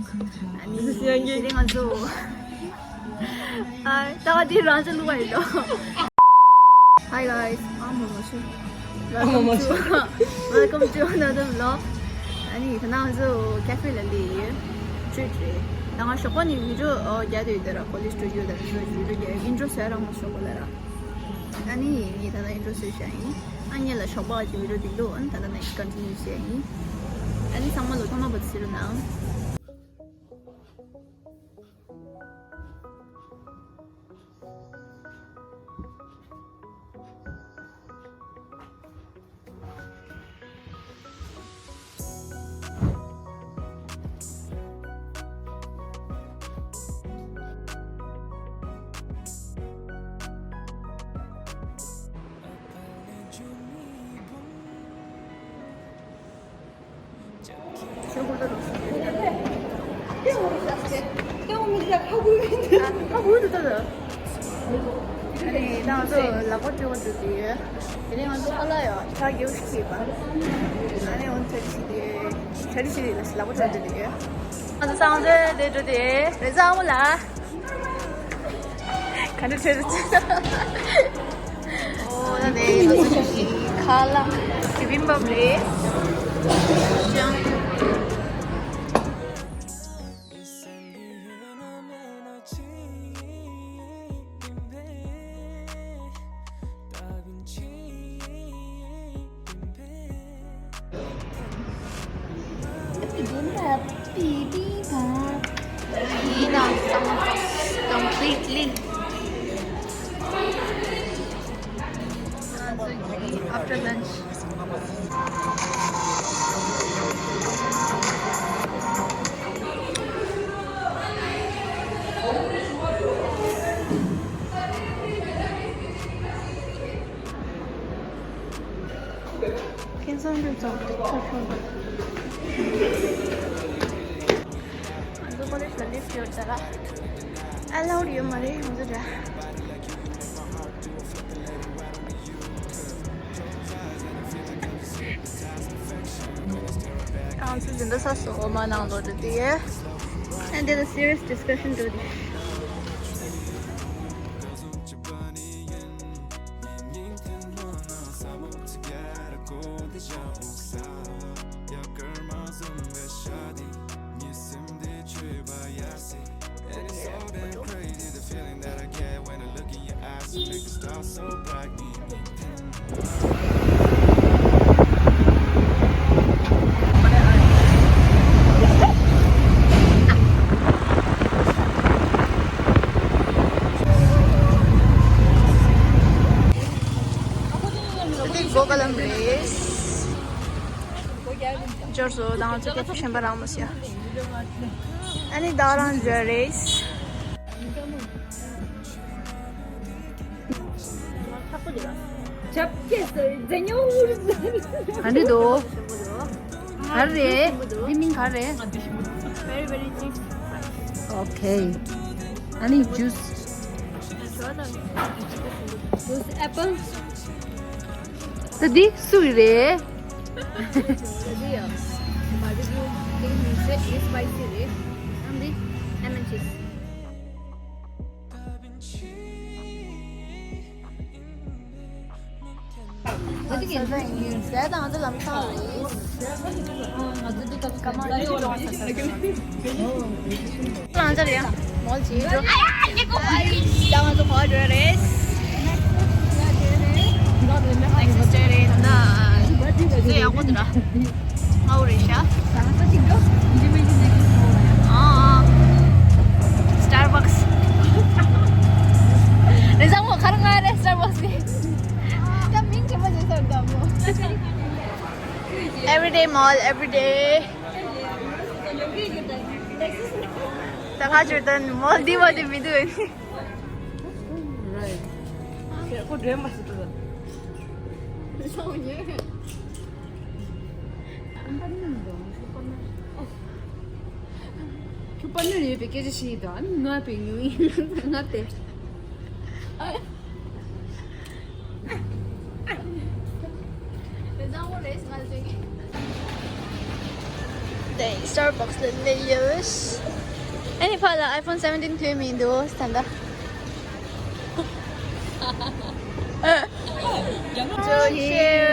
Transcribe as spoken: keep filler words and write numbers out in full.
ཨ་ནི་དེ་རིང་ང་ཚོ། ཨ། ད་དེ་རང་ཅག་ལུག་པ་ཡིན་ནོ། Hi guys. ཨ་མོ་མ་ཤི། Welcome to, welcome to another vlog. ཨ་ནི་ད་ང་ཚོ་ཀེ་ཧྥེ་ལ་སླེབས་ཡོད། ཊི་རི་ཊི་རེད། ད་ང་ཞོགས་པ་ནས་བི་ཌི་ཡོ་རྒྱག་བསྡད་ཡོད། དེ་ར་ཀོ་ལེཇ་སི་ཊུ་ཌི་ཡོ་དང་བི་ཌི་ཡོ་རྒྱག་ཨིན་ཊྲོ་བཟོ་ར་མ་ཞོགས་པ་ལ་ར། ཨ་ནི་ངས་ད་ལྟ་ཨིན་ཊྲོ་བཟོས་བཞག་ཡིན། ཨ་ནི་ལ་ཞོགས་པ་གི་བི་ཌི་ཡོ་འདི་འདུག་ཨ་ནི་ད་ལྟ་ནེག་སི་ཊི་ཀོན་ཊི་ནིའུ་བྱས་ཡིན། ཨ་ནི་ཚང་མ་ལོ་ཐོག་མ་བར་དུ་གཟིགས་རོགས་གནང་། ཨ་ནི་ད་ང་ཚོ་ལག་པ་འཁྲུ་བ་འགྲོ་གི་ཡོད། དེ་ནས་ང་ཚོ་ཁ་ལག་ཡང་ཆ་རྒྱག་ཤེས་པ། ཨ་ནི་འོ་ན་ཆ་རི་ཞིག་དེ་ཆ་རི་ཞིག་ལ་ལག་པ་འཁྲུ་བ་འགྲོ་གི་ཡོད། ང་ཚོ་སང་ཚོད་དེ་འགྲོ་དེ་རེས་གཟའ་མོ་ལ། ག་འདྲ་བྱས་རེད། ཨོ་ད་ནས་ང་ཚོ་ཁ་ལག་བི་བི་བྷབ་རེད། ཅང་Completely. After lunch. ཁེ་བཟང་འདི་ཚོ་ཁ་ཁྲོ་འདུག་ང་ཚོ་ཀོ་ལེཇ་ལ་ལིབ་ཡོད་ད་ར། ཨ་ལའུ་ཌི་ཡོད་མ་རེད་ང་ཚོ་འདྲ། ང་ཚོ་འཛིན་གྲྭ་ས་སོ་མ་ནང་ལོགས་འགྲོ་དུས། And then a serious discussion འགྲོ་དུས། འདི་སྒོ་ཀ་ལམ་རེད། འབྱོར་སོང་། ད་ང་ཚོ་ཀེ་ཧྥེ་གཞན་པ་རག་མ་སོང་། ཨ་ནི་ད་རང་འབྱོར་རེད། ག་འདྲ་འདུག་ག་རེ་རེད། འདི་མིང་ག་རེ་རེད། Very, very tasty. Okay. ཨ་ནི་ཇུས། ཇུས་ཨེ་པལ། ད་འདི་སུ་ཡི་རེད། འདི་ཡ། བ་རི་བི་ཀུ་ཀྲིམ་མིལ་ཤེག་འདི་སི་པའི་སི་རེད། ཨ་འདི་ལེ་མོན་ཇུས། ཟས་དང་ཚོ་ལམ་སང་རེད། ང་ཚོ་འདི་སྐབས་སྐར་མ་ཡོད་ཀྱི་ཡོང་ས་ས་རེད། ལང་ཚ་རེད། མོལ་ཇི་འགྲོ། ཡ་ང་ཚོ་གོ་འགྲོ་རེད། ནེག་སི་ཌེ་རེད་ད། ཟས་ཡག་པོ་འདུག་ར། ང་འུ་རེད་ཤག་ཨ་ཨ། སི་ཊར་བག་སི། རེས་གཟའ་མོ་ག་རེ་ང་རེད་སི་ཊར་བག་སི་ནི། ད་མིང་དྲན་པ་བརྗེད་སོང་ད་མོ། Everyday mall, everyday. ད་ཁ་ཆུ་དན་མོལ་དི་བ་དེ་མི་འདུག་ཨེ་ནི། Right. ཁོ་འདྲེན་མ་སྲིད་དོ། ཁྱོད་པ་ནོར་ཡོད་པའི་སྐད་ཆ་བཤད་ཡིན་དང་ང་པའི་ཉུང་ཡིན་ང་དེ། བཟང་བོ་རེད་ང་ཚོའི། Starbucks ལ་སླེབས་ཡོད། ཨ་ནི་ཕ་ལ་iPhone seventeen ཐོན་མི་འདུག་ད་ལྟ། Cheers.